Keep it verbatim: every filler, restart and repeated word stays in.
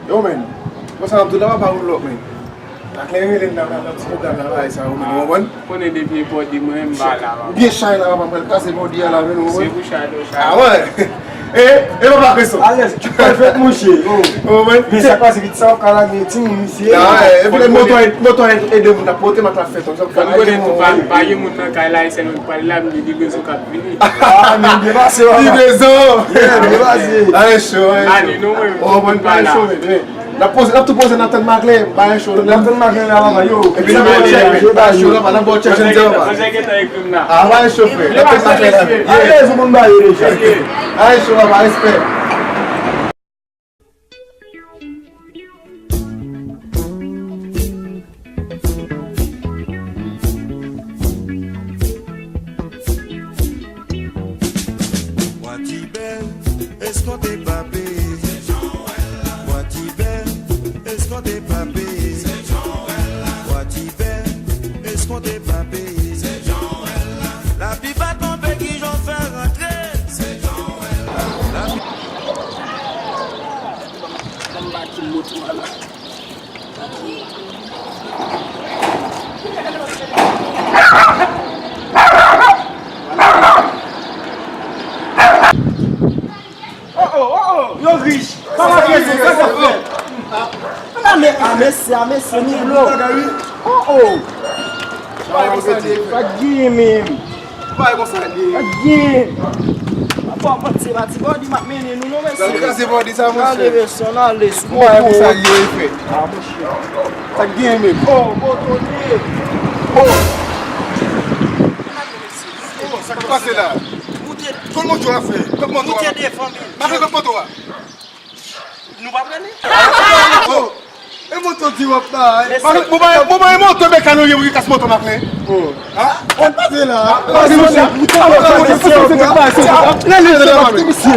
Yo, men, konsa m ap di w la, papa, ou lòk, men. Ak lè rele m nan, nan, nan ti pwogram nan, bagay sa yo, men, ou konprann? Konnen depi bòdi mwen, m pa la, papa. Ou byen chay la, papa, m pral kase bòdi a la, men, ou konprann? Se pou chay, do chay. Ah, wè. E, e papa Kreson. Alèz, tu pral fèt, monchè. Ou konprann? Men sa k pase vit sa, w ka lage timoun misye. Ah, wè. Epi lè moto a, moto a ede moun ap pote, m ap la fèt. Fò n konnen tou, pa, pa gen moun nan kay la, e sèl moun k pral la, m gen livrezon k ap vini. Ah, men byen pase, papa. Livrezon! Yeah, byen pase. Ay, cho, ay, cho. Ou konprann, pa la. N ap poze, n ap tou poze nan tann Maklè, bay cho. Nan tann Maklè la, papa, yo. Epi n ap ba w chèk, bay cho la, n ap ba w chèk, jan di a, papa. Manje gentan ekri m la. Ah, bay cho, frè. N ap tann Maklè la. Alèz, ou konn ba yo deja. Ay, cho, papa, respè. Bwa Tibè, eskonte pa peye. Bwa Tibè, eskonte pa peye. Bwa Tibè, eskonte pa peye. Lapli pa tonbe, kijan w fè rantre? Lapli Ban m bati moto a la. Oh, oh, oh, oh, yo rich. Pa mache, sa k ap fèt? A, men, a, mesye, a, mesye, Milo. Oh, oh. Sa k genyen menm? Bay konsa li ye. Sa k genyen? Apa w panse pa ti bòdi m ap mennen nou non, mesye. Gade kraze bòdi sa, monchè. Gade, mesye, ann ale sou moto. Bay konsa li ye, frè. Ah, monchè. Sa k genyen menm? Oh, moto li ye. Oh. Sa k pase la? Moute. Kot moto a, frè? Kot moto a? Moute devan, men. Mache kot moto a. Nou pa prale? Oh, e moto di w ap bay. Mesye. Mwen bay, mwen bay moto mekano ye pou li kas moto Maklè. Oh. Ha? Ann pase la. Pase, monchè. Lè, lè, lè, lè, misye.